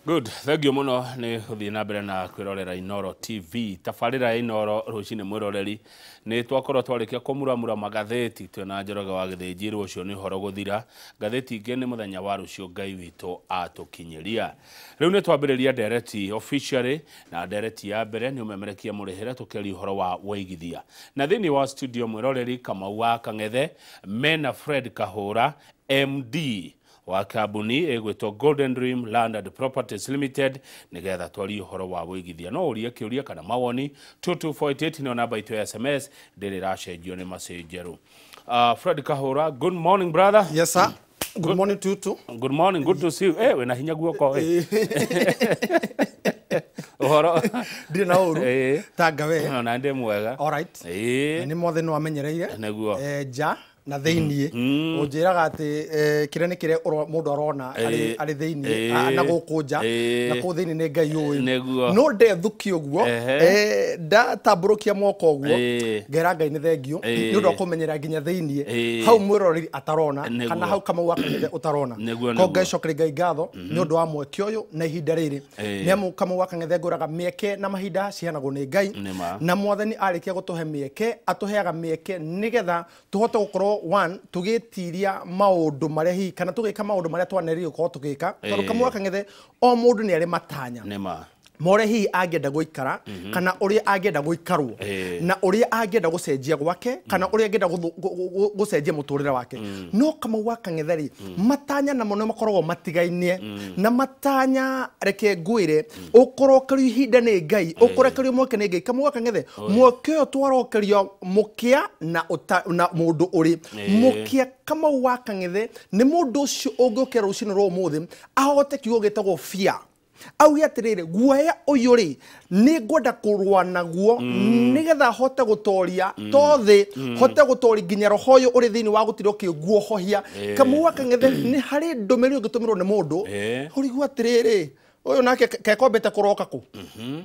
Good, thank you muno ni guthii na mbere na kwirorera Inooro TV. Tabarĩra ya Inooro rũcinĩ mwĩroreri nĩ twakorwo twarĩkia kũmuramura magathĩti twĩna Njoroge wa Gĩthĩnji. Rũciũ nĩ ũhoro gũthira, ngathĩti ingĩ nĩ mũthenya wa rũciũ Ngai witũ atũkinyĩria. Rĩu nĩ twambĩrĩria ndereti officially, na ndereti ya mbere nĩ ũmemerekia mũrĩhĩre tũkĩaria ũhoro wa wĩigithia. Na thĩinĩ wa studio mwĩroreri Kamau wa Kang'ethe mena Fred Kahũra MD wa kambuni ĩgwĩtwo Golden Dream Land and Properties Limited, nigetha twarie ũhoro wa wĩigithia. No ũrie kĩũria kana mawoni 22488 nĩyo namba itũ ya SMS, ndĩrĩ ĩracenjio nĩ macĩ njerũ. Fred Kahũra, good morning brother. Yes sir. Good morning to you too. Good morning, good to see you. Eh, wĩna hinya guoko eh. Ũhoro ndirĩ na ũru tanga we. Na ndĩ mwega. All right. Nĩ mothe nĩ wamenyereire. Nĩguo. Nja na thĩiniĩ ũnjĩraga atĩ kĩrĩa nĩ kĩrĩa mũndũ arona arĩ thĩiniĩ na gũkũ nja na kũu thĩiniĩ nĩ Ngai ũĩ. No ndethuki ũguo ndatambũrũkia moko ũguo ngera Ngai nĩ thengio nĩ ũndũ wa kũmenyera nginya thĩiniĩ hau mwĩroreri atarona kana hau Kamau wa Kang'ethe ũtarona. Ko ngaicokeria Ngai ngatho nĩ ũndũ wa mweke ũyũ na ihinda rĩrĩ, nĩ amu Kamau wa Kang'ethe ngũraga mĩeke na mahinda ciheanagwo nĩ Ngai, na Mwathani arĩkia gũtũhe mĩeke atũheaga mĩeke nĩgetha tũhote gũkorwo one tugitiria maundu maria hihi kana tugika maundu maria twanerirwo gukorwo tugika, tondu Kamau wa Kang'ethe o mundu ni ari matanya nima more hihi angĩenda gũikara kana ũrĩa angĩenda gũikarwo na ũrĩa angĩenda gũcenjia gwake kana ũrĩa angĩenda gũcenjia mũtũrĩre wake. No Kamau wa Kang'ethe rĩ, matanya namo nĩ makoragwo matigainie na matanya reke ngwĩre ũkũrokerio ihinda nĩ Ngai, ũkũrekerio mweke nĩ Ngai. Kamau wa Kang'ethe mweke ũyũ twarokerio mũkĩa na mũndũ ũrĩ mũkĩa. Kamau wa Kang'ethe nĩ mũndũ ũcio ũngĩũkĩra rũcinĩ rwa ũmũthĩ ahote kiugo gĩtagwo fear, auge atiriri guoya ũyũ rĩ nĩ ngwenda kũrũa naguo nĩgetha hote gũtoria to thĩ, hote gũtoria nginya roho ũyũ ũrĩ thĩinĩ wa gũtirĩ ũkĩnguohohia. Kamau wa Kang'ethe nĩ harĩ ndũmĩrĩri ũngĩtũmĩrwo nĩ mũndũ ũrigwo atĩrĩrĩ ũyũ nake kekombete kũroka kũ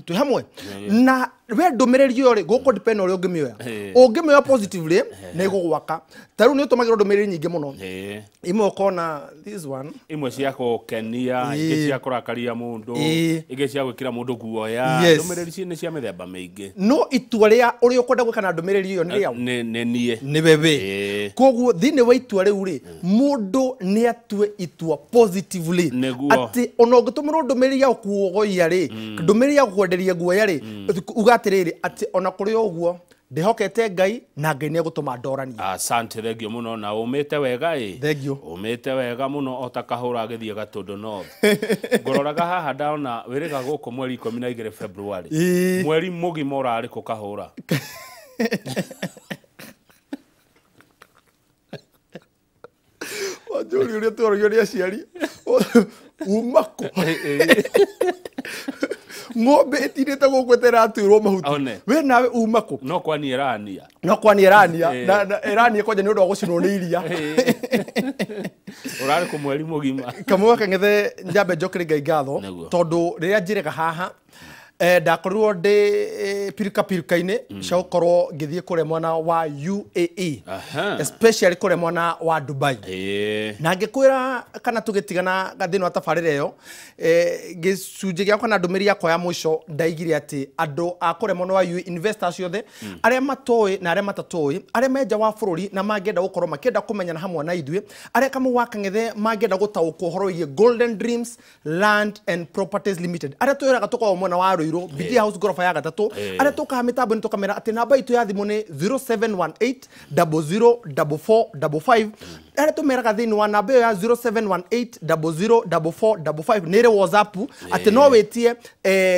twĩ hamwe na we ndũmĩrĩri ĩyo rĩ gũkũ depend ũrĩa ũngĩmĩoya. Ũngĩmĩoya positively nĩ ĩgũgwaka. Ta rĩu nĩ ũtũmagĩrwo ndũmĩrĩri nyingĩ mũno, imwe ũkona this one, imwe cia gũkenia, ingĩ cia kũrakaria mũndũ, ingĩ cia gwĩkĩra mũndũ guoya. Ndũmĩrĩri nĩ cia mĩthemba mĩingĩ, no itua rĩa ũrĩa ũkwenda gwĩka na ndũmĩrĩri ĩyo nĩ rĩaũ, nĩ niĩ nĩwe we. Koguo thĩinĩ wa itua rĩu rĩ mũndũ nĩ atue itua positively atĩ ona ũngĩtũmĩrwo ndũmĩrĩri ya gũkuogoia rĩ, ndũmĩrĩri ya gũkwenderia guoya rĩ, uga atĩrĩrĩ atĩ ona kũrĩ ũguo ndĩhokete Ngai na Ngai nĩ egũtũma ndoranie. Asante, thengio mũno na ũmĩte wega ĩ. Thengio. Ũmĩte wega mũno o ta Kahũra agĩthiĩ Gatũndũ North. Ngũroraga haha ndona wĩrĩga gũkũ mweri 12 February. Mweri mũgima ũrarĩ kũ Kahũra? Wanjũri ũrĩa twaragio nĩ aciari uma kũ? Ng'ombe ĩtindĩte gũkũ ĩtaratuĩrwo mahuti, we nawe uma kũ? No kwani ĩrania, no kwani ĩrania na ĩrania kwanja nĩ ũndũ wa gũcinwo nĩ iria. Ũrarĩ kũ mweri mũgima? Kamau wa Kang'ethe njambe njokere Ngai ngatho tondũ rĩrĩa njĩrĩga haha ndakorirwo ndĩ pirika pirika-inĩ cia gũkorwo ngĩthiĩ kũrĩa mwena wa UAE, especially kũrĩa mwena wa Dubai. Na ngĩkwĩra kana tũgĩtigana thĩinĩ wa tabarĩra ĩyo, gĩcunjĩ gĩakwa na ndũmĩrĩri yakwa ya mũico ndaigire atĩ andũ a kũrĩa mwena wa UAE investors othe arĩa matoĩ na arĩa matatũĩ, arĩa me nja wa bũrũri na mangĩenda gũkorwo makĩenda kũmenyana hamwe na ithuĩ, arĩa Kamau wa Kang'ethe mangĩenda gũtaũkwo ũhoro wĩgiĩ Golden Dreams Land and Properties Limited, arĩa twĩraga tũkoragwo mwena wa Ruiru BD House gorofa ya gatatũ, arĩa tũkaga mĩtambo-inĩ tũkamera atĩ namba itũ ya thimũ nĩ 0718 004455, arĩa tũmeraga thĩinĩ wa namba ĩyo ya 0718 004455 nĩ ĩrĩ WhatsApp atĩ no wĩtie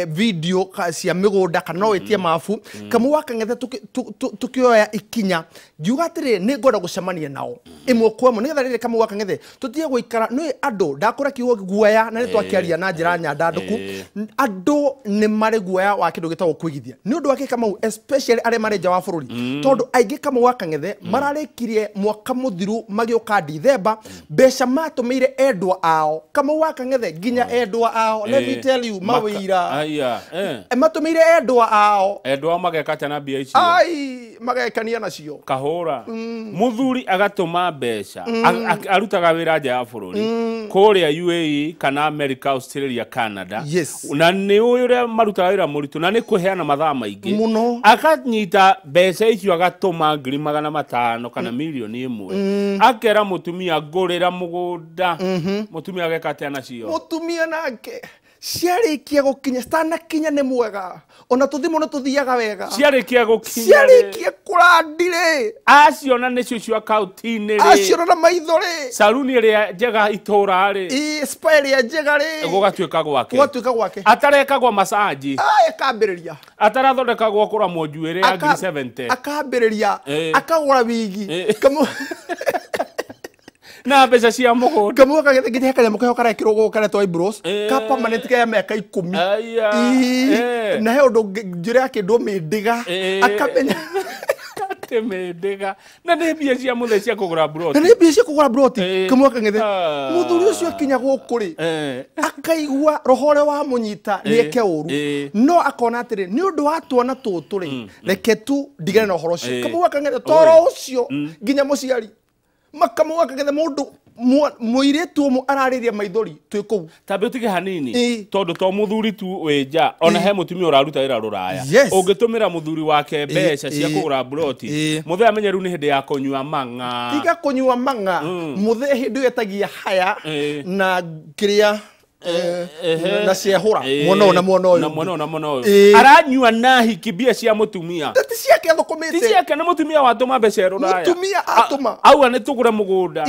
video cia mĩgũnda kana no wĩtie mabu. Kamau wa Kang'ethe tũkĩoya ikinya ngiuga atĩrĩ nĩ ngwenda gũcemania nao ĩmwe kwa ĩmwe nĩgetha rĩrĩ Kamau wa Kang'ethe tũtige gũikara nĩ andũ ndakũra kiugo guoya na nĩ twakĩaria na njĩra nyandandũku, andũ nĩ marĩ guoya wa kĩndũ gĩtagwo kwĩgithia nĩ ũndũ wa kĩ Kamau especially arĩa marĩ nja wa bũrũri tondũ aingĩ Kamau wa Kang'ethe mararĩkirie mwaka mũthiru magĩũka Dithemba mbeca matũmĩire endwa ao Kamau wa Kang'ethe nginya endwa ao let me tell you mawĩra matũmĩire endwa ao endwa mageka atĩa na mbia icio ai magekania nacio kahũra muthuri agatũma mbeca arutaga wĩra nja ya bũrũri kũrĩa UAE kana America Australia Canada na nĩ ũyũ ũrĩa marutaga wĩra mũritũ na nĩ kũheana mathaa maingĩ mũno akanyita mbeca icio agatũma 500,000 kana 1,000,000 akera mũtumia ngũrĩra mũgũnda mũtumia ageka atĩa nacio mũtumia nake ciarĩkia gũkinya citanakinya nĩ mwega ona tũthimũ nĩ tũthiaga wega ciarĩkia gũkinya ciarĩkia kũrandi rĩ aciona nĩcio icio akaunti-inĩ rĩ aciona na maitho rĩ saruni ĩrĩa njega itũra rĩ spa ĩrĩa njega rĩ gũgatuĩka gwake gũgatuĩka gwake atarekagwo massage akambĩrĩria atarathondekagwo kũramwo njuĩrĩ ya 70,000 akambĩrĩria akagũra wigi na mbeca cia mũgũnda Kamau Kang'ethe nginya he kanyamũ keho karekĩrwo gũkũ karetwo eyebrows ka permanent ka mĩaka 10 na he ũndũ njĩra yakĩndwo mĩndĩga akamenya atĩ mĩndĩga na nĩ mbia cia mũthee cia kũgũra mburoti na nĩ mbia cia kũgũra mburoti Kamau Kang'ethe mũthuri ũcio akinya gũkũ rĩ akaigua roho ũrĩa wamũnyita nĩ eke ũru no akona atĩrĩ nĩ ũndũ wa tuona tũtũ rĩ reke tu ndigane na ũhoro ũcio Kamau Kang'ethe toro ũcio nginya mũciari Makamau wa Kang'ethe mũndũ mũirĩtu ũmwe ararĩria maithori twĩ kũu tambe ũtige hanini tondũ to mũthuri tu wĩ nja ona he mũtumia ũraruta wĩra rũraya ũngĩtũmĩra mũthuri wake mbeca cia kũgũra mburoti mũthee amenye rĩu nĩ hĩndĩ ya kũnyua mang'a tiga kũnyua mang'a mũthee hĩndĩ ĩyo etagia haya na kĩrĩa na ciehũra mwena ũyũ na mwena ũyũ na mwena ũyũ na mwena ũyũ aranyua na hiki mbia cia mũtumia ti ciake athũkũmĩte ti ciake nĩ mũtumia watũma mbeca rũraya mũtumia atũma auga nĩ tũgũre mũgũnda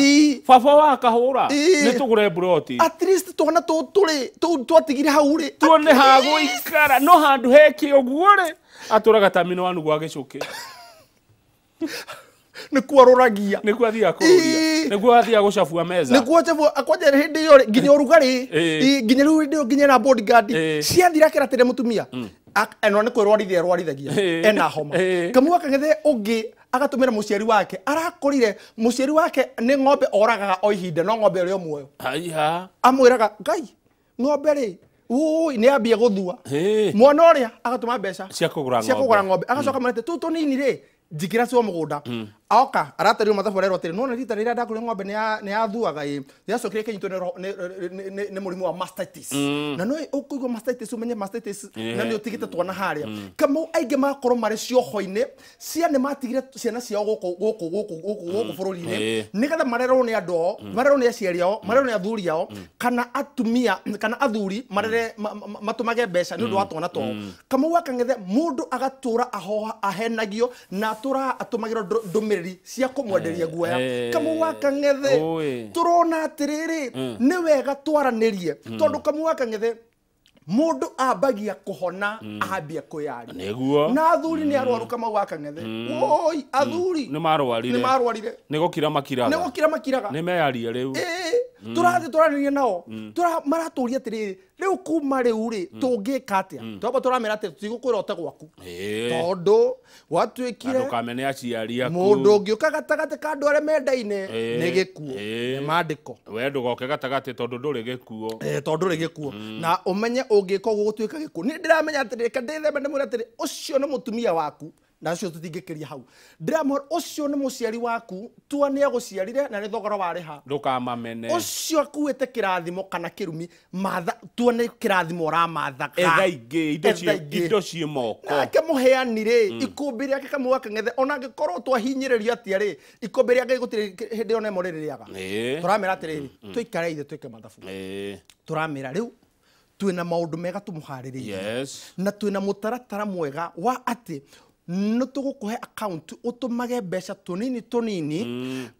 baba wa kahũra nĩ tũgũre mburoti at least twana tũtũ rĩ tũu twatigire hau rĩ tuone ha gũikara no handũ heke ũguo rĩ atũraga ta mino wa nugũ agĩcũkĩ nĩkuo arũragia nĩkuo athiaga kũrũria nĩkuo athiaga gũcabua meza nĩkuo acabua kwanja hĩndĩ ĩyo rĩ nginya ũrugarĩ nginya rĩu hĩndĩ ĩyo nginya na bodyguard ciathira akĩra atĩrĩ mũtumia eno nĩ kwĩrwarithia arwarithagia ena homa Kamau Kang'ethe ũngĩ agatũmĩra mũciari wake arakorire mũciari wake nĩ ng'ombe oragaga o ihinda no ng'ombe ĩrĩ o muoyo amwĩraga Ngai ng'ombe rĩ ũĩ nĩ ambia gũthua mwana ũrĩa agatũma mbeca cia kũgũra ng'ombe agacoka marete tũu tũnini rĩ njikira cio mũgũnda oka aratarirwo mathabu arerwo atĩrĩ nona rita rĩrĩa ndakũrire ng'ombe nĩ yathuaga ĩ yacokire ĩkĩnyitwo nĩ mũrimũ wa mastitis na no ũkũigua mastitis ũmenye mastitis na nĩ ũtigĩte twana harĩa Kamau aingĩ magakorwo marĩ cioho-inĩ ciana matigire ciana ciao gũkũ gũkũ gũkũ gũkũ gũkũ bũrũri-inĩ nĩgetha marerwo nĩ andũ ao marerwo nĩ aciari ao marerwo nĩ athuri ao kana atumia kana athuri marere matũmage mbeca nĩ ũndũ wa twana twao Kamau wa Kang'ethe mũndũ agatũra ahenagio na atũraga atũmagĩrwo ndũmĩrĩri cia kũmwenderia guoya Kamau wa Kang'ethe tũrona atĩrĩrĩ nĩ wega twaranĩrie tondũ Kamau wa Kang'ethe mũndũ ambagia kũhona ambia kwĩyaria nĩguo na athuri nĩ arwaru Kamau wa Kang'ethe oi athuri nĩ marwarire nĩ gũkira makiraga nĩ gũkira makiraga nĩ meyarie rĩu tũrathiĩ tũranĩria nao maratũria atĩrĩrĩ rĩu kuma rĩu rĩ tũngĩka atĩa twamba tũramera atĩ tũtigũkwĩra ũte gwaku tondũ gwatuĩkire ndũkamene aciari aku mũndũ ũngĩũka gatagatĩ ka andũ arĩa mendaine nĩ gĩkuũ nĩ maandĩko we ndũgoke gatagatĩ tondũ ndũrĩ gĩkuũ tondũ ndũrĩ gĩkuũ na ũmenye ũngĩka ũguo gũtuĩka gĩkuũ niĩ ndĩramenya atĩrĩrĩ reke ndĩtheme ndĩmwĩre atĩrĩ ũcio nĩ mũtumia waku na ũcio tũtingĩkĩria hau ndĩramwĩra ũcio nĩ mũciari waku tua nĩ agũciarire na nĩ thogora warĩha ndũkamamene ũcio akuĩte kĩrathimo kana kĩrumi matha tua nĩ kĩrathimo ũramathaga etha ingĩ indo ciĩ moko nake mũheani rĩ ikũmbĩ rĩake Kamau wa Kang'ethe ona angĩkorwo twahinyĩrĩrio atĩa rĩ ikũmbĩ rĩa Ngai gũtirĩ hĩndĩ ona ĩmwe rĩrĩaga tũramera atĩrĩrĩ tũikare ithe twĩke mathabu tũramera rĩu twĩna maũndũ mega tũmũharĩrĩirie na twĩna mũtaratara mwega wa atĩ nĩ tũgũkũhe account ũtũmage mbeca tũnini tũnini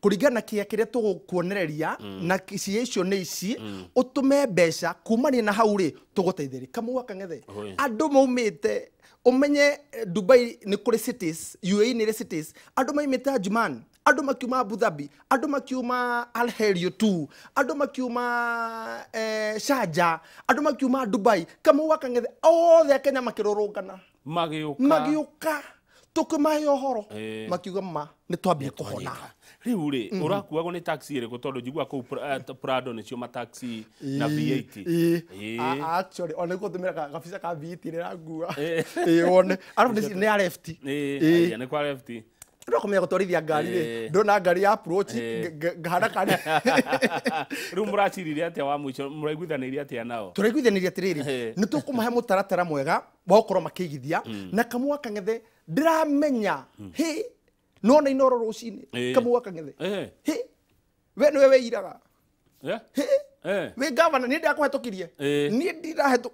kũringana na kĩea kĩrĩa tũgũkuonereria na cia icio nĩ ici ũtũme mbeca kumania na hau rĩ tũgũteithĩrĩria Kamau wa Kang'ethe andũ maumĩte umenye Dubai nĩ kũrĩ cities UAE nĩ ĩrĩ cities andũ maumĩte Ajman Andũ makiuma Abu Dhabi, andũ makiuma Algeria tu, andũ makiuma Sharjah, andũ makiuma Dubai. Kamau wa Kang'ethe othe a Kenya makĩrũrũngana, magĩũka tũkĩmahe ũhoro, makiuga ma nĩ twambie kũhona. Rĩu rĩ, ũrakuagwo nĩ taxi ĩrĩkũ? Tondũ njiguaga kũu Prado nĩcio mataxi na V8. Actually ona gũtũmĩra gabica ka V8 rĩrangua. Ĩĩ, wone arabu nĩ ya left. Ĩĩ, nĩ kwa left. Ndũkũmenya gũtwarithia ngari rĩ, ndona ngari ya approach ngahana kari. Rĩu mũracirire atĩa wa mũico, mũraiguithanĩirie atĩa nao? Tũraiguithanĩirie atĩrĩrĩ, nĩ tũkũmahe mũtaratara mwega wa gũkorwo makĩigithia. Na Kamau wa Kang'ethe ndĩramenya hĩ nona Inooro rũcinĩ. Kamau wa Kang'ethe hĩ we nĩwe wĩiraga hĩ wĩ gavana, niĩ ndĩrakũhetũkirie, niĩ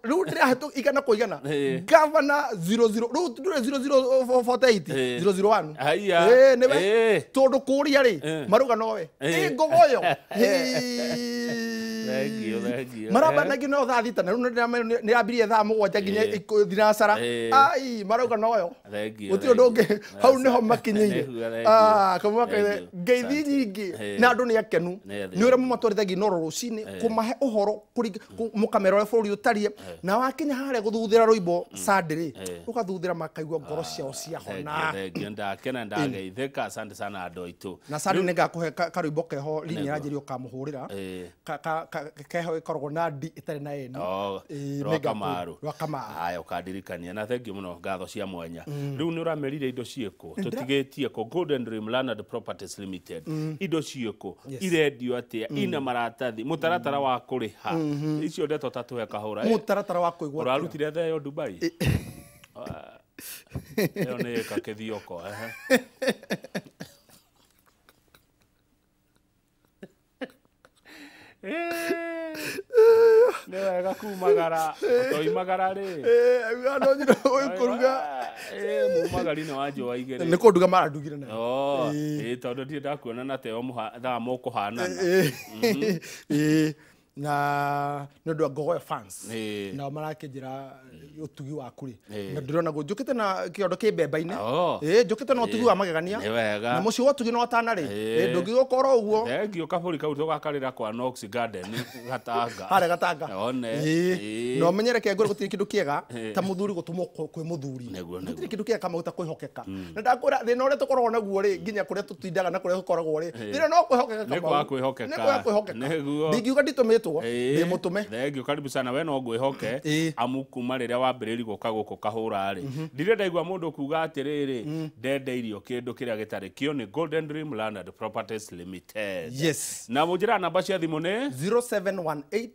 rĩu ndĩrahetũ igana kwa igana gavana 00 rĩu ndũrĩ 0048 001. Ĩĩ nĩwe, tondũ kũũria rĩ marauga nowe ĩ ngogoyo maramba no thaa 6 na rĩu nĩrambirie thaa 7 nginya thinacara. Ai marauga noyo gũtirĩ ũndũ ũngĩ, hau nĩho makinyĩire. Kamau wa Kang'ethe ngeithi nyingĩ na andũ nĩ akenu nĩ ũrĩa mũmatwarithagia Inooro rũcinĩ, kũmahe ũhoro mũkamera ũrĩa bũrũri ũtariĩ, na wakinya harĩa gũthuthĩra rwĩmbo Sunday rĩ, ũgathuthĩra makaigua ngoro ciao ciahona. Thengiũ, ndakena ndageithĩka. Asante sana andũ aitũ. Na Sunday nĩngakũhe karwĩmbo keho Lini aranjĩria ũkamũhũrĩra keho ĩkoragwo na D ĩtarĩ na N. Rwa Kamaru. Rwa Kamaru. Haya, ũkandirikania. Na thengiũ mũno, ngatho cia mwanya. Rĩu nĩ ũramerire indo ciĩkũ tũtigĩtie kũ Golden Dream Land Properties Limited, indo ciĩkũ irendio atĩa, ina maratathi, mũtaratara wa kũrĩha, icio ndeto tatũhe kahũra. Mũtaratara wa kũigua ũrarutire theyo Dubai ĩyo nĩ ĩka kĩthioko. Nĩ wega kumagara, ũtoimagara rĩ. No nyina ũkũruga. Mumagari nĩ wanjũa igĩrĩ. Nĩ kũnduga marandugire nayo. Ĩĩ, tondũ ndirĩ ndakuona na teo thaa mũkũhanana. Ĩĩ, na nĩ ũndũ wa Ngogoyo fans nao marakĩnjĩra ũtugi waku rĩ, na ndĩrona njũkĩte na kĩondo kĩ mbemba-inĩ. Ĩĩ, njũkĩte na ũtugi wa magegania. Na mũciĩ wa ũtugi no atana rĩ, ndũngĩgũka oro ũguo. Thengiũ, kabũri kau tũgakarĩra kwa Knox Garden Gatanga. Harĩa Gatanga. One. Na ũmenye reke ngwĩre gũtirĩ kĩndũ kĩega ta mũthuri gũtũmwo kwĩ mũthuri. Gũtirĩ kĩndũ kĩega kama kwĩhokeka. Na ndakwĩra thĩna ũrĩa tũkoragwo naguo rĩ, nginya kũrĩa tũtindaga na kũrĩa tũkoragwo rĩ, thĩna no kwĩhokeka. Nĩ kwaga kwĩhokeka. Nĩ kwaga kwĩhokeka. Ndingiuga nditũmĩtwo, ndĩ mũtũme. Thengiũ, karibu sana. We no ngwĩhoke amu kuma rĩrĩa wambĩrĩirie gũka gũkũ kahũra rĩ, ndirĩ ndaigua mũndũ kuga atĩrĩrĩ ndendeirio kĩndũ kĩrĩa gĩtarĩ kĩo. Nĩ Golden Dream Land and Properties Limited. Yes. Na mũnjĩra namba cia thimũ nĩ 0718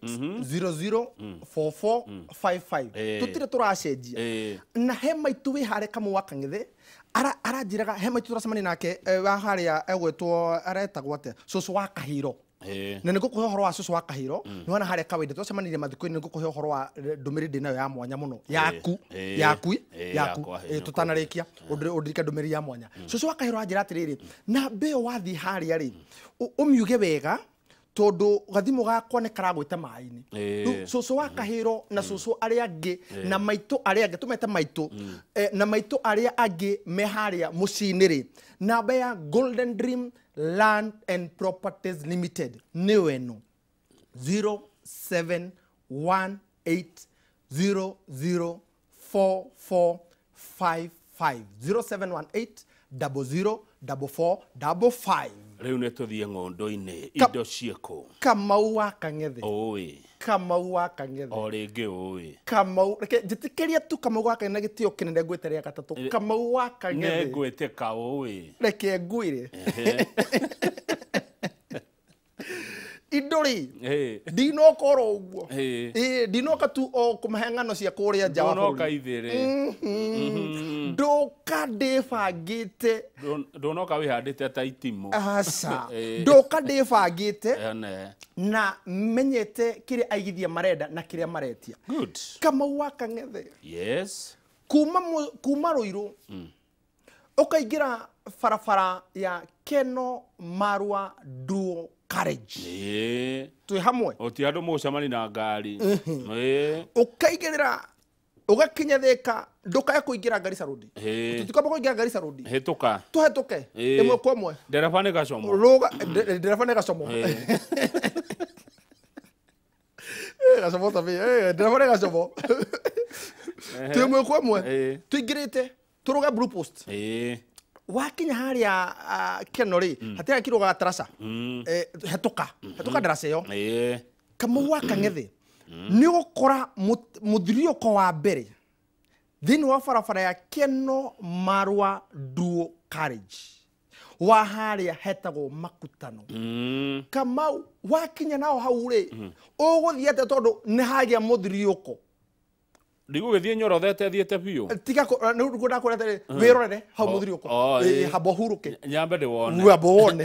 004455. Tũtirĩ tũracenjia. Na he maitũ wĩ harĩa Kamau wa Kang'ethe aranjĩraga he maitũ tũracemania nake wa harĩa egwĩtwo aretagwo atĩa, cũcũ wa Kahiro. Na nĩngũkũhe ũhoro wa cũcũ wa Kahiro, nĩwona harĩa kawaida twacemanirie mathiko-inĩ, nĩngũkũhe ũhoro wa ndũmĩrĩri ndĩ nayo ya mwanya mũno yaku yaku yaku tũtanarĩkia ũndirike ndũmĩrĩri ya mwanya. Cũcũ wa Kahiro anjĩra atĩrĩrĩ, namba ĩyo wathiĩ harĩa rĩ ũmiuge wega tondũ gathimũ gakwa nĩ karagwĩte maĩ-inĩ. Rĩu cũcũ wa Kahiro na cũcũ arĩa angĩ na maitũ arĩa angĩ tũmete maitũ na maitũ arĩa angĩ me harĩa mũciĩ-inĩ rĩ, namba ya Golden Dream Land and Properties Limited nĩyo ĩno 0718004455 0718 004455. Rĩu nĩ tũthiĩ ng'ondo-inĩ, indo ciĩkũ. Kamau wa Kang'ethe. Ũĩ. Kamau wa Kang'ethe. O rĩngĩ ũĩ. Kamau, reke njĩtĩkĩria tu Kamau wa Kang'ethe na gĩtĩo kĩnene ngwĩte rĩa gatatũ. Kamau wa Kang'ethe. Nĩ ngwĩtĩka ũĩ. Reke ngwĩre. Indo rĩ, ndinoka oro ũguo. Ndinoka tu o kũmahe ng'ano cia kũrĩa nja wa Ndũnoka bũrũri. ithĩrĩ. Ndoka ndĩbangĩte. Ndũnoka wĩhandĩte ta itimũ. Aca. Ndoka ndĩbangĩte na menyete kĩrĩa aigithia marenda na kĩrĩa maretia. Good. Kamau wa Kang'ethe. Yes. Kuma Ruiru ũkaingĩra barabara ya Keno Marua Duo Carriage. Twĩ hamwe. Ũti andũ mũcemani na ngari. Ũkaigĩrĩra Ũgakinya Thika ndũkae kũingĩra Garissa Road. Tũtikwamba kũingĩra Garissa Road. Hĩtũka. Tũhetũke ĩmwe kwa ĩmwe. Ndereba nĩ gacomo. Rũga ndereba nĩ gacomo. Gacomo ta ndereba nĩ gacomo. Twĩ ĩmwe kwa ĩmwe. Tũingĩrĩte tũrũge Blue Post. Wakinya harĩa Keno rĩ, hatirĩ kĩrũgaga taraca. Hetũka. Hetũka ndaraca ĩyo. Kamau wa Kang'ethe nĩ ũgũkora mũthiriũko wa mbere thĩinĩ wa barabara ya Keno Marua Duo Carriage wa harĩa hetagwo Makutano. Kamau wakinya nao hau rĩ, ũgũthiĩ atĩa tondũ nĩ hagĩa mũthiriũko? Ndigũgĩthiĩ nyorothete thiĩte biũ. Tiga nĩguo ndakwĩra atĩrĩ, wĩrorere hau mũthiriũko. Hamba ũhurũke. Nyambe ndĩwone. Wambe wone.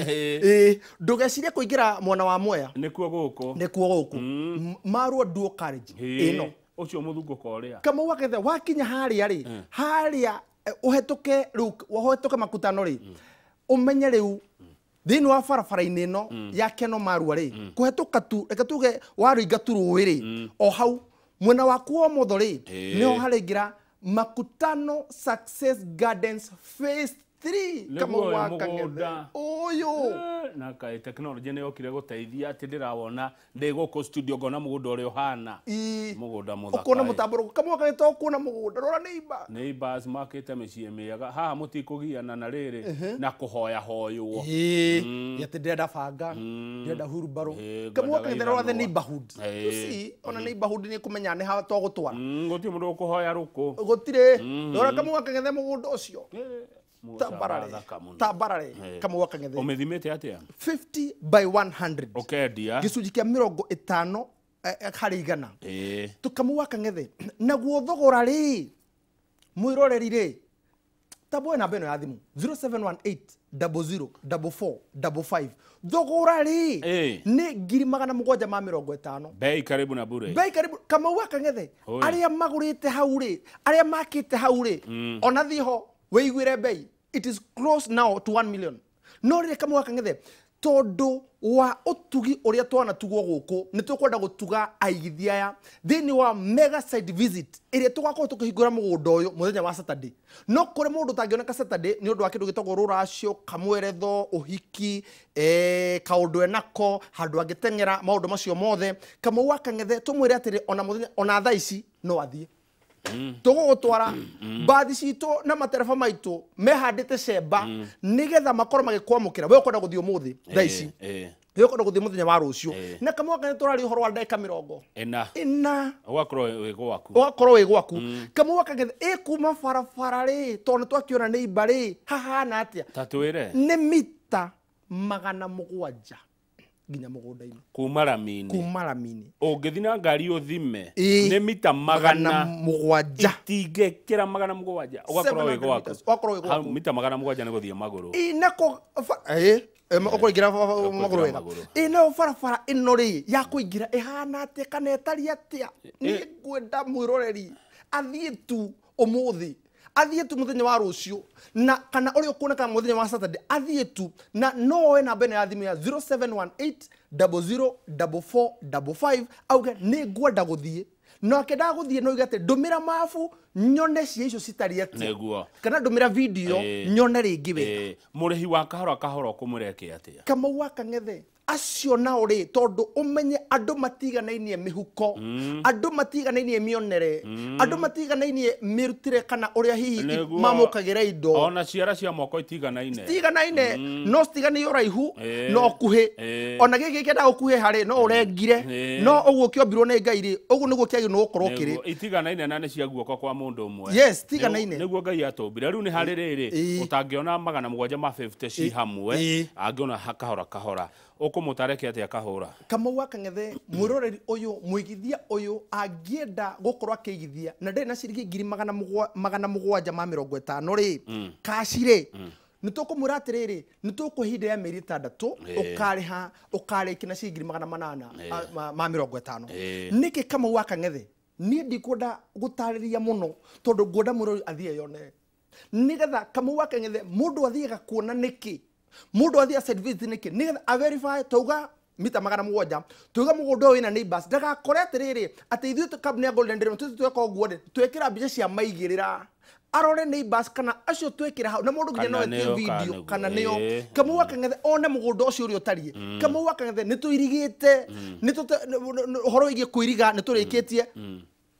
Ndũgecirie kũingĩra mwena wa Mwea. Nĩkuo gũkũ. Nĩkuo gũkũ. Marua Duo Carriage ĩno. Ũcio mũthungũko ũrĩa. Kamau wa Kang'ethe wakinya harĩa rĩ, harĩa ũhetũke rĩu, ũhetũke Makutano rĩ, ũmenye rĩu thĩinĩ wa barabara-inĩ ĩno ya Keno Marua rĩ, kũhetũka tu, reke tuge waringa tu rũĩ rĩ, o hau mwena waku wa ũmotho rĩ, nĩho harĩingĩra Makutano Success Gardens Phase 3. Kamau wa Kang'ethe ũyũ. Na kaĩ tekinoronjĩ nĩ yokire gũteithia atĩ ndĩrawona ndĩ gũkũ studio ngona mũgũnda ũrĩa ũhana. Mũgũnda mũthaka. Ũkuona mũtambũrũko. Kamau wa Kang'ethe to kuona mũgũnda, rora neighbor. Neighbors makĩte mĩciĩ mĩega. Haha mũtikũgiana na rĩrĩ na kũhoya hoywo. Atĩ ndĩrenda banga, ndĩrenda hurumbarũ. Kamau wa Kang'ethe rora the neighborhood. You see, ona neighborhood nĩ kũmenya nĩ ha tũgũtwara. Gũtirĩ mũndũ ũkũhoya rũkũ. Gũtirĩ. Rora Kamau wa Kang'ethe mũgũnda ũcio. Tambarare. Tambarare. Kamau wa Kang'ethe. Ũmĩthimĩte atĩa? 50 by 100. Ũkendia. Gĩcunjĩ kĩa 50 harĩ igana. Kamau wa Kang'ethe. Naguo thogora rĩ, mwĩroreri rĩ, tamboe namba ĩno ya thimũ 0718 00 44 55. Thogora rĩ nĩ 750. Bei karibu na bure. Bei karibu. Kamau wa Kang'ethe arĩa magũrĩte hau rĩ, arĩa makĩte hau rĩ, ona thiĩ ho wĩiguĩre bei. It is close now to 1 million. No rĩrĩ Kamau wa Kang'ethe, tondũ wa ũtugi ũrĩa twanatugwo gũkũ, nĩ tũkwenda gũtuga aigithia aya thĩinĩ wa mega site visit ĩrĩa tũgakorwo tũkĩhingũra mũgũnda ũyũ mũthenya wa Saturday. No kũrĩ mũndũ ũtangĩoneka Saturday nĩ ũndũ wa kĩndũ gĩtagwo rũracio, kamweretho, ũhiki, kaũndũ enako, handũ angĩteng'era, maũndũ macio mothe. Kamau wa Kang'ethe tũmwĩre atĩrĩ, ona mũthenya, ona thaa ici no athiĩ. Tũgũgũtwara mbathi citũ na matereba maitũ mehandĩte cemba nĩgetha makorwo magĩkwamũkĩra. We ũkwenda gũthiĩ ũmũthĩ thaa ici, we ũkwenda gũthiĩ mũthenya wa rũciũ. Na Kamau wa Kang'ethe tũraria ũhoro wa ndagĩka 40. Ũgakorwo wĩ gwaku. Ũgakorwo wĩ gwaku. Kamau wa Kang'ethe ĩkuma barabara rĩ, tondũ nĩtwakĩona nĩ imba rĩ, hahana atĩa? Ta twĩre. Nĩ mita 700 nginya mũgũnda-inĩ. Kuma rami-inĩ. Kuma rami-inĩ. Ũngĩthiĩ na ngari ũthime nĩ mita 700. Itingĩkĩra 700. Ũgakorwo wĩ gwaku. Ũgakorwo wĩ gwaku. Mita 700 nĩ gũthiĩ magũrũ. Nako ũkũingĩra magũrũ wega. Nayo barabara ĩno rĩ ya kũingĩra ĩhana atĩa kana ĩtariĩ atĩa? Nĩ ngwenda mwĩroreri athiĩ tu ũmũthĩ, athiĩ tu mũthenya wa rũciũ, na kana ũrĩa ũkuoneka mũthenya wa Saturday, athiĩ tu na no oe namba ĩno ya thimũ ya 0718 00 44 55 auge nĩ ngwenda gũthiĩ. No akĩendaga gũthiĩ no oige atĩ ndũmĩra mabu nyone cia icio citariĩ atĩa. Nĩguo. Kana ndũmĩra video nyone rĩngĩ wega. Mũrĩhi wa kahora kahora ũkũmwĩra eke atĩa? Kamau wa Kang'ethe acio nao rĩ, tondũ ũmenye andũ matiganainie mĩhuko, andũ matiganainie mĩonere, andũ matiganainie mĩrutĩre kana ũrĩa hihi mamũkagĩra indo. Ona ciara cia moko itiganaine. Citiiganaine, no citiganĩire ũraihu no ũkuhĩ. Ona gĩkĩ kĩendaga ũkuhĩ harĩ no ũrengire, no ũguo kĩombirwo nĩ Ngai rĩ, ũguo nĩguo kĩagĩrĩirwo gũkorwo kĩrĩ. Itiganaine na nĩ cia guoko kwa mũndũ ũmwe. Yes, itiganaine. Nĩguo Ngai atũmbire. Rĩu nĩ harĩ rĩrĩ, ũtangĩona 750 ci hamwe, angĩona kahora kahora. Ũkũmũtareke atĩa kahũra? Kamau wa Kang'ethe mwĩroreri ũyũ, mũigithia ũyũ angĩenda gũkorwo akĩigithia na ndarĩ na ciringi 750 rĩ, kaci rĩ, nĩ tũkũmwĩra atĩrĩrĩ, nĩ tũkũhe ihinda rĩa mĩeri 6 ũkarĩha, ũkarĩkia na ciringi 850. Nĩkĩ Kamau wa Kang'ethe? Niĩ ndikwenda gũtarĩria mũno tondũ ngwenda mwĩroreri athiĩ eyonere. Nĩgetha Kamau wa Kang'ethe mũndũ athiaga kuona nĩkĩ, mũndũ athiaga site visit nĩkĩ, nĩgetha a verify tauga mita 700 tuiga mũgũnda ũyũ wĩna neighbors ndagakore atĩrĩrĩ atĩ ithuĩ kambuni ya Golden Dream tweka ũguo rĩ twekĩra mbica cia maigĩrĩra arore neighbors kana acio twekĩra hau na mũndũ nginya no etie video kana nĩo Kamau wa Kang'ethe one mũgũnda ũcio ũrĩa ũtariĩ. Kamau wa Kang'ethe nĩ tũirigĩte nĩ ũhoro wĩgiĩ kũiriga nĩ tũrĩkĩtie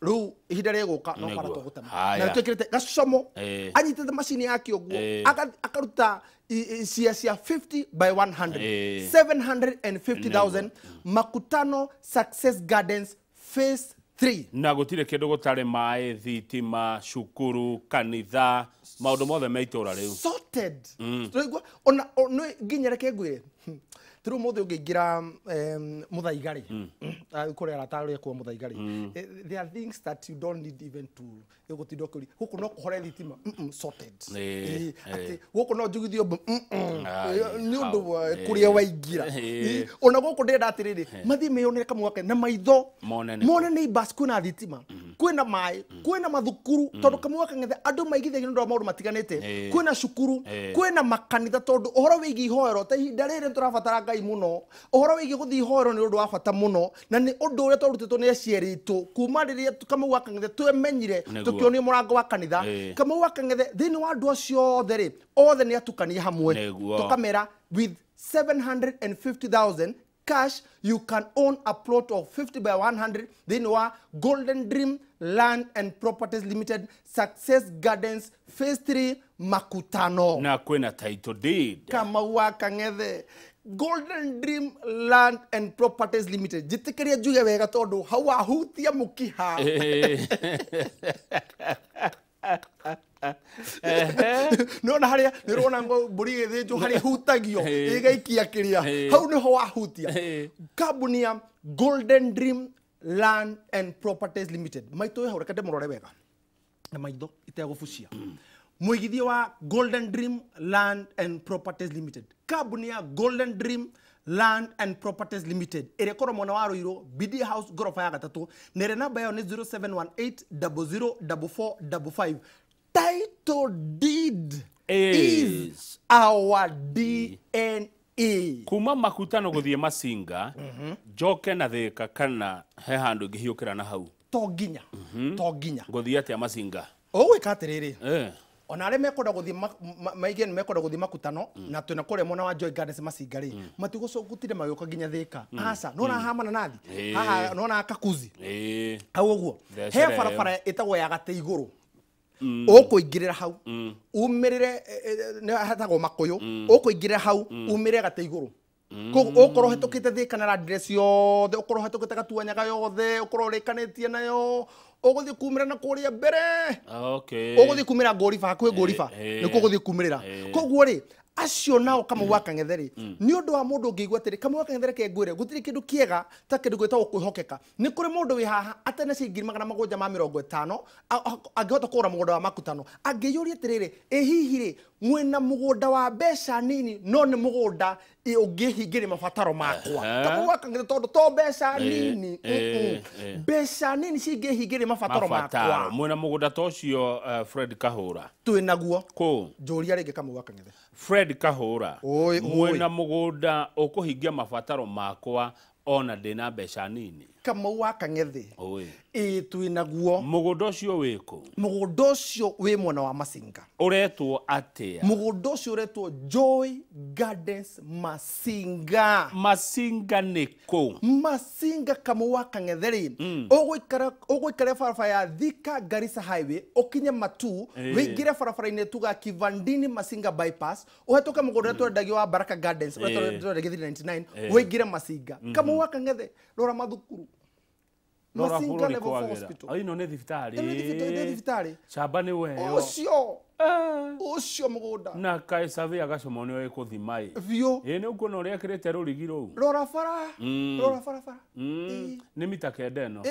rĩu ihinda rĩgũka no bara tũgũtema na twĩkĩrĩte gacomo anyitĩte macini yake ũguo akaruta cia 50 by 100 750,000 Makutano Success Gardens Phase 3 na gũtirĩ kĩndũ gũtarĩ maĩ thitima cukuru kanitha maũndũ mothe me itũra rĩu sorted. Tũraigua ona nĩ nginya reke ngwĩre tũrĩ ũmũthĩ ũngĩingĩra Muthaiga rĩ kũrĩa arata arĩa kuo Muthaiga rĩ there are things that you don't need even to gũtinda ũkĩũria gũkũ no kũhore thitima sorted atĩ gũkũ no njugithio nĩ ũndũ kũrĩa waingĩra ona gũkũ ndĩrenda atĩrĩrĩ mathiĩ meyonere Kamau wa Kang'ethe na maitho mone neighbors kwĩna thitima kwĩna maĩ kwĩna mathukuru tondũ Kamau wa Kang'ethe andũ maigithagia nĩ ũndũ wa maũndũ matiganĩte kwĩna cukuru kwĩna makanitha tondũ ũhoro wĩgiĩ ihoero ta ihinda rĩrĩ tũrabatara Ngai mũno ũhoro wĩgiĩ gũthiĩ ihoero nĩ ũndũ wa bata mũno na nĩ ũndũ ũrĩa twarutĩtwo nĩ aciari aitũ kuma rĩrĩa Kamau wa Kang'ethe twemenyire tũkĩonio mũrango wa kanitha. Kamau wa Kang'ethe thĩinĩ wa andũ acio othe rĩ othe nĩ atukanie hamwe tũkamera with 750,000 cash you can own a plot of 50 by 100 thĩinĩ wa Golden Dream Land and Properties Limited Success Gardens Phase 3 Makutano na kwĩna title deed. Kamau wa Kang'ethe Golden Dream Land and Properties Limited njĩtĩkĩrie njuge wega tondũ hau wahutia mũkiha nĩwona harĩa nĩũrona mbũri ĩgĩthĩnjwo harĩa hutagio ĩgaikia kĩrĩa hau nĩho wahutia kambuni ya Golden Dream Land and Properties Limited maitũ wĩ hau reke ndĩmũrore wega na maitho itegũbucia mũigithia wa Golden Dream Land and Properties Limited kambuni ya Golden Dream Land and Properties Limited ĩrĩa ĩkorwo mwena wa Ruiru BD House ngoroba ya gatatũ na ĩrĩa namba yao nĩ 0718004455. Title deed is our DNA. Kuma Makutano gũthiĩ Masinga njoke na Thĩka kana he handũ ingĩhiũkĩra na hau to nginya to nginya ngũthiĩ atĩa Masinga ũgwĩka atĩrĩrĩ ona arĩa mekwenda gũthiĩ maige nĩ mekwenda gũthiĩ Makutano na twĩna kũrĩa mwena wa Joy Gardens Masinga rĩ matigũtinda magĩũka nginya Thĩka aca nona haha mananathi haha nona Kakuzi hau ũguo he barabara ĩtagwo ya gatĩ igũrũ ũkũingĩrĩra hau umĩrĩre hetagwo Makũyũ ũkũingĩrĩra hau umĩrĩre gatĩ igũrũ koguo ũkorwo ũhetũkĩte Thĩka na address yothe ũkorwo ũhetũkĩte Gatuanyaga yothe ũkorwo ũrĩkanĩtie nayo ũgũthiĩ kumĩra na kũrĩa mbere ũgũthiĩ kumĩra Ngũriba hakuhĩ Ngũriba nĩkuo ũgũthiĩ kumĩrĩra koguo rĩ acio nao Kamau wa Kang'ethe rĩ nĩ ũndũ wa mũndũ ũngĩigua atĩrĩ Kamau wa Kang'ethe reke ngwĩre gũtirĩ kĩndũ kĩega ta kĩndũ gwĩtagwo kwĩhokeka nĩ kũrĩ mũndũ wĩ haha atena ciringi 750 angĩhota kũgũra mũgũnda wa Makutano angĩyũria atĩrĩrĩ ĩ hihi rĩ mwĩna mũgũnda wa mbeca nini no nĩ mũgũnda ũngĩhingĩria mabataro makwa Kamau wa Kang'ethe tondũ to mbeca nini mbeca nini cingĩhingĩria mabataro makwa mwĩna mũgũnda ta ũcio Fred Kahũra twĩnaguo kũ njũria rĩngĩ Kamau wa Kang'ethe Fred Kahũra mwĩna mũgũnda ũkũhingia mabataro makwa ona ndĩna mbeca nini Kamau wa Kang'ethe ĩ twĩnaguo mũgũnda ũcio wĩkũ mũgũnda ũcio wĩ mwena wa Masinga ũretwo atĩa mũgũnda ũcio ũretwo Joy Gardens Masinga Masinga nĩ kũ Masinga Kamau wa Kang'ethe rĩ ũgũikara barabara ya Thika Garissa Highway ũkinye Matu wĩingĩre barabara-inĩ tuga Kivandini Masinga bypass ũhetũke mũgũnda ũrĩa twendagio wa Baraka Gardens ũrĩa twendagio 399 wĩingĩre Masinga Kamau wa Kang'ethe rora mathukuru Masinga Level 4 Hospital. Ino nĩ thibitarĩ. Nĩ thibitarĩ. Camba nĩ weyo. Ũcio. Ũcio mũgũnda. Na kaĩ survey agacomo nĩ oĩ kũthima ĩ. Biũ. Ĩ nĩ ũkuona ũrĩa ekĩrĩte rũrigi rũu. Rora bara. Rora barabara. Nĩ mita 9 ĩno.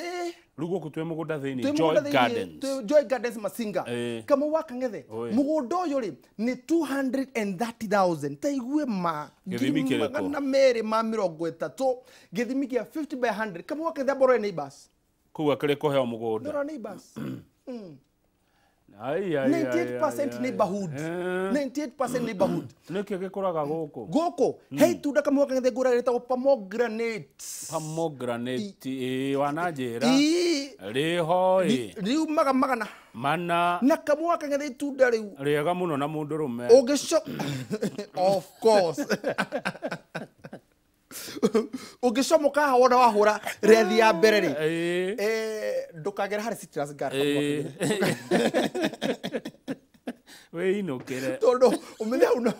Rĩu gũkũ twĩ mũgũnda thĩinĩ Joy Gardens. Joy Gardens Masinga. Kamau wa Kang'ethe. Mũgũnda ũyũ rĩ nĩ 230,000. Ta igue ma. Gĩthimi kĩrĩkũ? 230 gĩthimi kĩa 50 by 100. Kamau wa Kang'ethe borrow neighbors. Kũu akĩrĩ kũheo mũgũnda. Rora neighbors. 98% neighborhood. 98% neighborhood. Nĩkĩ gĩkũraga gũkũ? Gũkũ he itunda kamwe kang'ethe ngũraga rĩtagwo pomegranate. Pomegranate, ĩĩ wananjĩra. Rĩho ĩ. Riumaga magana mana. Na kamwe kang'ethe itunda rĩu. Rĩega mũno na mũndũrũme. Of course. Ũngĩcomoka haha wona wahũra rethi ya mbere rĩ, ndũkagere harĩ citrus garden. Wĩinũkĩre. Tondũ ũmenye hau no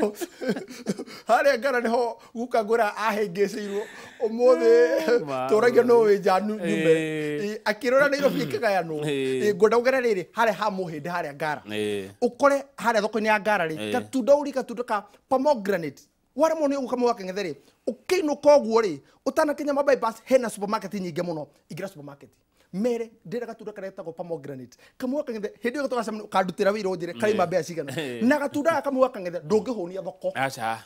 harĩa ngara nĩho guka ngũra ahĩngĩcĩirwo ũmũthĩ tũragio no wĩ nja nyume akĩrora Nairobi ĩkĩgayanwo. Ngwenda ũgere rĩrĩ harĩa ha mũhĩndĩ harĩa ngara ũkore harĩa thoko-inĩ ya ngara rĩ, gatunda ũri gatunda ka pomegranate waremwo nĩ ũguo kamwe kang'ethe rĩ, ũkĩinũka ũguo rĩ, ũtanakinya ma bypass hena supermarket nyingĩ mũno, ingĩra supermarket mere ndĩra gatunda karĩa getagwo pomegranate kamwe kang'ethe hĩndĩ ĩyo tũgacemania ũkandutĩra wĩra ũnjĩre karaima mbeca cigana. Na gatunda gaka kamwe kang'ethe ndũngĩhũnia thoko. Aca.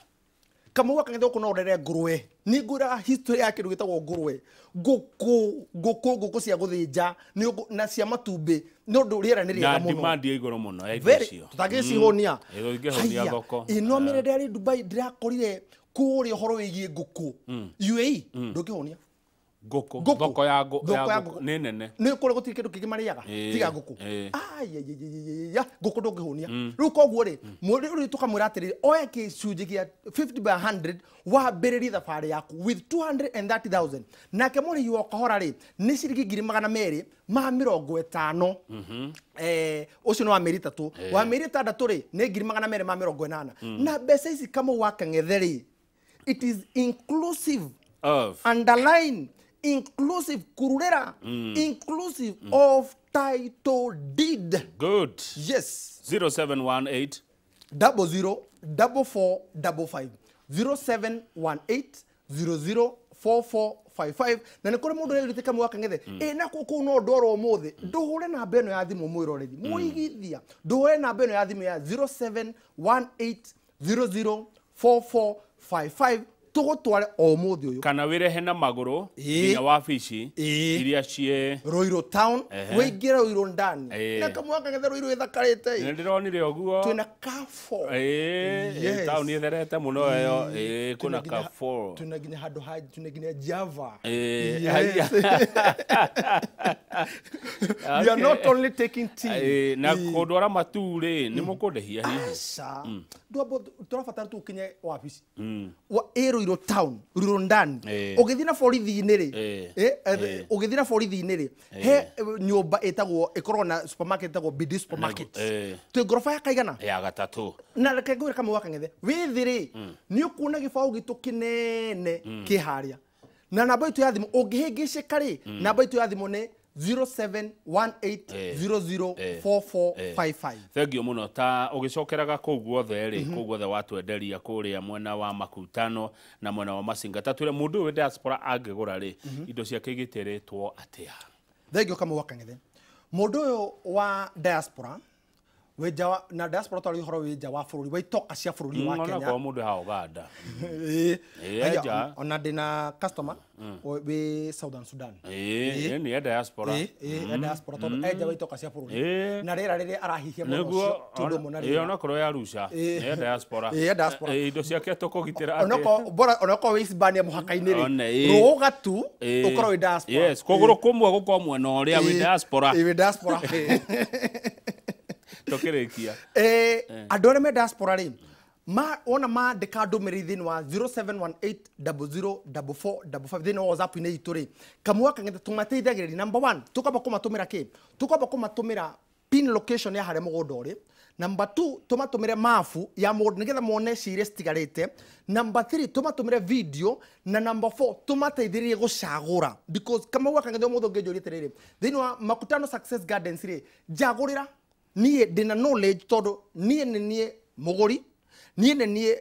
Kamwe kang'ethe gũkũ no ũrere ngũrwe. Nĩ ngwĩraga history ya kĩndũ gĩtagwo ngũrwe, ngũkũ, ngũkũ, ngũkũ cia gũthĩnja na cia matumbĩ nĩ ũndũ rĩera nĩ rĩega mũno. Na demand ya igũrũ mũno ya indo icio. Tũtangĩcihũnia. Tũngĩhũnia thoko. Ĩno mĩrĩ ndĩrarĩ Dubai ndĩrakorire kũrĩa ũhoro wĩgiĩ ngũkũ. UAE ndũngĩhũnia. Ngũkũ, thoko ya ngũkũ nĩ nene. Nĩ kũrĩa gũtirĩ kĩndũ kĩngĩ marĩaga tiga ngũkũ. Aiya, ngũkũ ndũngĩhũnia. Rĩu koguo rĩ, rĩu tũkamwĩra atĩrĩrĩ, oya gĩcunjĩ kĩa 50 by 100 wambĩrĩrie thabarĩ yaku with 230,000. Nake mũrĩhi wa kahora rĩ, nĩ ciringi 250. Ũcio nĩ wa mĩeri 3. Wa mĩeri 6 rĩ, nĩ 280. Na mbeca ici kamwe wa kang'ethe rĩ, it is inclusive of, underline, inclusive kururera, inclusive of title deed. Good. Yes. 0718 00 4455. 0718 00 4455. Na nĩ kũrĩ mũndũ ũrerutĩte kamwe kang'ethe ĩ na kũu no ndorwo ũmũthĩ, ndũhũre namba ĩno ya thimũ mwĩroreri mũigithia, ndũhũre namba ĩno ya thimũ ya 0718 00 4455 tũgũtware o ũmũthĩ ũyũ kana wĩrehe na magũrũ nginya wabici iria ciĩ Ruiru town, wĩingĩre Ruiru ndani na kamwe kang'ethe Ruiru ĩthakarĩte. Nĩ ndĩronire ũguo twĩna Carrefour. Taũni ĩtherete mũno ĩyo. Kwĩna Carrefour, twĩna nginya handũ ha, twĩna nginya Java. We are not only taking tea. Na kũndwara matu rĩ, nĩ mũkũndĩhia hihi? Aca, tũrabatara tu ũkinye wabici Ruiru town, Ruiru ndani. Ũgĩthiĩ na borithi-inĩ rĩ, ũgĩthiĩ na borithi-inĩ rĩ, he nyũmba ĩtagwo ĩkoragwo na supermarket ĩtagwo BD supermarket. Twĩ ngoroba ya kaigana? Ya gatatũ. Na reke ngwĩre kamwe wa kang'ethe, wĩ thĩ rĩ, nĩ ũkuona gĩbaũ gitũ kĩnene kĩ harĩa. Na namba itũ ya thimũ ũngĩhĩngĩcĩka rĩ, namba itũ ya thimũ nĩ 0718 00 4455. Thank you mũno. Ta ũgĩcokeraga kũu guothe rĩ, kũu guothe watwenderia kũrĩa mwena wa Makutano na mwena wa Masinga, ta twĩre mũndũ ũyũ wĩ diaspora angĩgũra rĩ, indo ciake igĩtĩrĩtwo atĩa? Thank you kamwe wa kang'ethe. Mũndũ ũyũ wa diaspora wĩ nja wa, na diaspora twarĩ ũhoro wĩ nja wa bũrũri, wa itoka cia bũrũri wa Kenya. Onakorwo mũndũ ha Uganda. Aya, ona ndĩna customer wĩ Southern Sudan. Nĩ ya diaspora. Ya diaspora tondũ enja wa itoka cia bũrũri. Na rĩera rĩrĩa arahihia mũno ũcio, tondũ ũmwe na rĩera. Onakorwo ya Arusha, nĩ ya diaspora. Ya diaspora. Indo ciake tũkũgitĩra atĩa? Onakorwo bora, onakorwo wĩ Hispania mũhaka-inĩ rĩ, rũga tu ũkorwo wĩ diaspora. Yes, kũgũrũ kũmwe gũkorwo mwena ũrĩa wĩ diaspora. Wĩ diaspora. Tũkĩrĩkia. Andũ arĩa me diaspora rĩ, wona mandĩka ndũmĩrĩri thĩinĩ wa 0718 00 4455 thĩinĩ wa WhatsApp-inĩ itũ rĩ, kamwe kang'ethe tũmateithagĩrĩria. Number 1, tũkamba kũmatũmĩra kĩ? Tũkamba kũmatũmĩra pin location ya harĩa mũgũnda ũrĩ. Number 2, tũmatũmĩre mabu ya mũgũnda nĩgetha mone ciria citigarĩte. Number 3, tũmatũmĩre video. Na number 4, tũmateithĩrĩrie gũcagũra. Because kamwe kang'ethe ũmũthĩ ũngĩnjũria atĩrĩrĩ, thĩinĩ wa Makutano Success Gardens rĩ, njagũrĩra niĩ ndĩna knowledge tondũ niĩ nĩ niĩ mũgũri, niĩ nĩ niĩ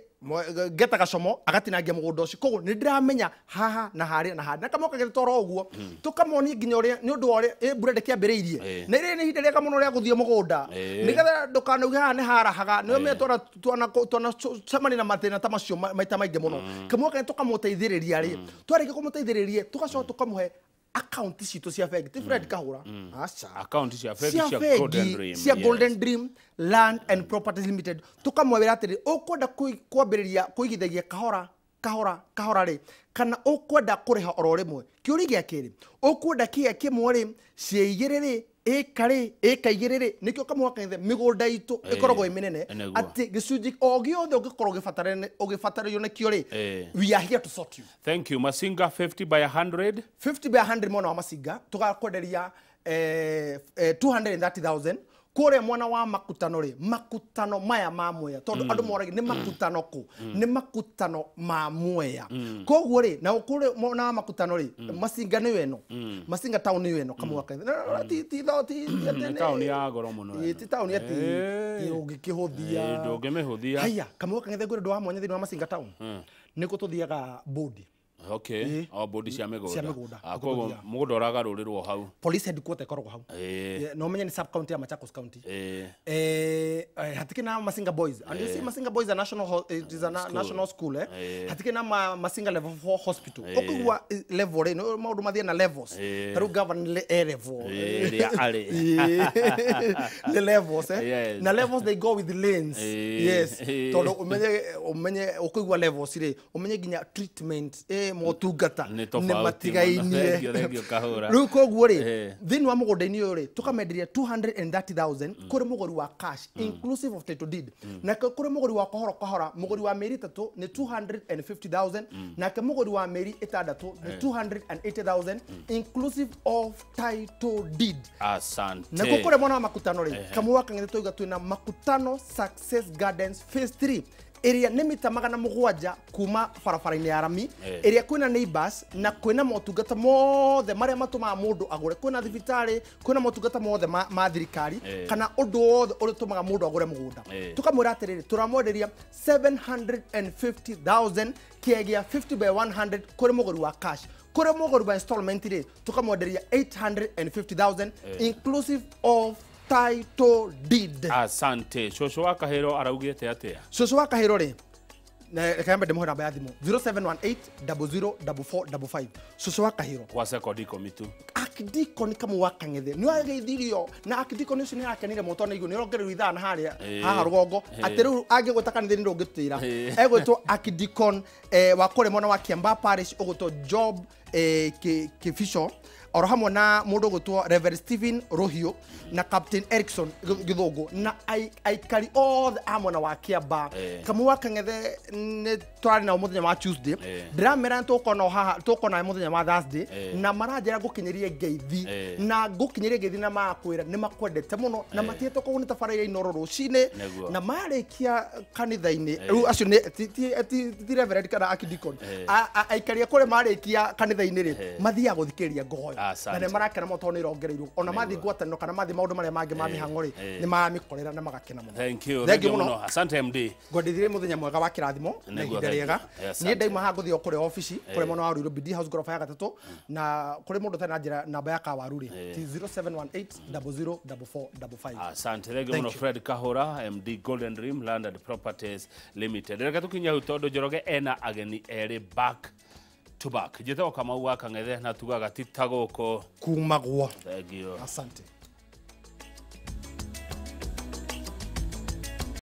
ngeta gacomo agatinangia mũgũnda ũcio, koguo nĩ ndĩramenya haha na harĩa na harĩa. Na kamwe kang'ethe toro ũguo tũkamonia nginya ũrĩa nĩ ũndũ wa ũrĩa mbura ndĩkĩambĩrĩirie, na rĩrĩ nĩ ihinda rĩega mũno rĩa gũthiĩ mũgũnda nĩgetha ndũkanauge haha nĩ harahaga. Nĩ ũmenye twanacemania na mathĩna ta macio maita maingĩ mũno. Kamwe kang'ethe tũkamũteithĩrĩria rĩ, twarĩkia kũmũteithĩrĩria tũgacoka tũkamũhe Account citũ cia bengi ti Fred Kahura, aca, Account cia bengi cia Golden Dream, cia Golden Dream Land and Properties Limited. Tukamwĩra atĩrĩ, ũkwenda kwambĩrĩria kũigithagia kahora kahora kahora rĩ, kana ũkwenda kũrĩha oro rĩmwe? Kĩũria gĩa kerĩ, ũkwenda kĩĩa kĩmwe rĩ, cia igĩrĩ rĩ, ĩka rĩ, ĩka igĩrĩ rĩ? Nĩkĩo Kamau Kang'ethe mĩgũnda itũ ĩkoragwo ĩ mĩnene, atĩ gĩcunjĩ o gĩothe ũngĩkorwo ũgĩbataranio nĩkĩo rĩ, we are here to sort you. Thank you. Masinga 50 by 100. 50 by 100 mwena wa Masinga tũgakwenderia 230,000. Kũrĩa mwena wa Makutano rĩ, Makutano maya ma Mwea, tondũ andũ moragia nĩ Makutano kũ, nĩ Makutano ma Mwea. Koguo rĩ, na kũrĩa mwena wa Makutano rĩ, Masinga nĩyo ĩno, Masinga town nĩyo ĩno, Kamau Kang'ethe ti ti ti Nĩ taũni ya goro mũno ĩno. Ti taũni atĩ ũngĩkĩhũthia. Ndũngĩmĩhũthia. Haya, Kamau Kang'ethe, ngwĩre ũndũ wa mwanya thĩinĩ wa Masinga town, nĩkuo tũthiaga bodi. Okay. O bodi cia mĩgũnda. Cia mĩgũnda. Koguo mũgũnda ũragarũrĩrwo hau. Police headquarter ĩkoragwo hau. No ũmenye nĩ sub county ya Machakos County. Hatikĩ na Masinga Boys. And you see, Masinga Boys it is a national school, eh. Hatikĩ na Masinga level 4 hospital. Ũkũigua level rĩ, nĩ maũndũ mathiĩ na levels. Ta rĩu governor e level. Ĩrĩa arĩ. The levels, eh. Yes. Na levels, they go with lanes. Yes. Tondũ ũmenye ũkũigua levels rĩ, ũmenye nginya treatment, motungata Nĩ tofauti nĩ matigainie. mũno. Thank you, thank you, Kahũra. Rĩu koguo rĩ, thĩinĩ wa mũgũnda-inĩ ũyũ rĩ, tũkamenderia 230,000 kũrĩ mũgũri wa cash, inclusive of title deed. Nake kũrĩ mũgũri wa kahora kahora, mũgũri wa mĩeri 3 nĩ 250,000, nake mũgũri wa mĩeri 6 nĩ 280,000, inclusive of title deed. Asante. Na kũrĩa mwena wa Makutano rĩ, Kamau wa Kang'ethe twauga twĩna Makutano Success Gardens Phase 3, ĩrĩa nĩ mita 700 kuma barabara-inĩ ya rami, ĩrĩa kwĩna neighbors na kwĩna motungata mothe marĩa matũmaga mũndũ agũre. Kwĩna thibitarĩ, kwĩna motungata mothe ma thirikari, kana ũndũ wothe ũrĩa ũtũmaga mũndũ agũre mũgũnda. Tũkamwĩra atĩrĩrĩ, tũramwenderia 750,000 kĩea gĩa 50 by 100 kũrĩ mũgũri wa cash. Kũrĩ mũgũri wa installment rĩ, tũkamwenderia 850,000, inclusive of title deed. Asante. Cũcũ wa Kahĩro araugĩte atĩa? Cũcũ wa Kahĩro rĩ, reke nyambe ndĩmũhe namba ya thimũ, 0718 004455. Cũcũ wa Kahĩro. Kwa sekondi 10 tu. Archdeacon Kamau wa Kang'ethe nĩ wageithirio, na archdeacon ũcio nĩ arakenire mũno tondũ nĩ arongereirwo ithaa na harĩa haha rũgongo, atĩ rĩu angĩgwĩta kanitha-inĩ ndũngĩtĩra. Egwĩtwo archdeacon wa kũrĩa mwena wa Kiambaa Parish, ũgwĩtwo Job Kibisho, oro hamwe na mũndũ ũgwĩtwo Reverend Stephen Rohio na Captain Erickson Gĩthũngũ na aikari othe a mwena wa Kiambaa. Kamau wa Kang'ethe nĩ tũrarĩ nao mũthenya wa Tuesday, ndĩramera nĩ tũkona haha, tũkona mũthenya wa Thursday, na maranjĩra ngũkinyĩrie ngeithi, na ngũkinyĩrie ngeithi, na makwĩra nĩ makwendete mũno na matiĩtwo koguo nĩ tabarĩra Inooro rũcinĩ, na marĩkia kanitha-inĩ rĩu acio nĩ ti reverend kana archdeacon, aikari a kũrĩa marĩkia kanitha-inĩ rĩ, mathiaga gũthikĩrĩria ngoyo, na nĩ marakena mũno tondũ nĩ ĩrongereirwo. Ona mathiĩ ngwatanĩro kana mathiĩ maũndũ marĩa mangĩ ma mĩhang'o rĩ, nĩ maramĩkorera na magakena mũno. Thank you. Thank you mũno. Mũno. Asante, MD. Ngwendithirie mũthenya mwega wa kĩrathimo na Nĩguo, ihinda thank you. rĩega. Asante. Niĩ ndauma haha ngũthiĩ o kũrĩa obici kũrĩa mwena wa Ruiru, BD House, ngoroba ya gatatũ, na kũrĩ mũndũ ũtarĩ na njĩra namba ya Kawaru rĩ, ti 0718 004455. Asante. Thank you Thank mũno, you. Fred Kahũra, MD Golden Dream Land and Properties Limited. Reke tũkinye hau tondũ Njoroge ena ageni erĩ back to back. Njĩtagwo Kamau wa Kang'ethe na tugaga ti ta gũkũ Kumagwo. Thank you. Asante.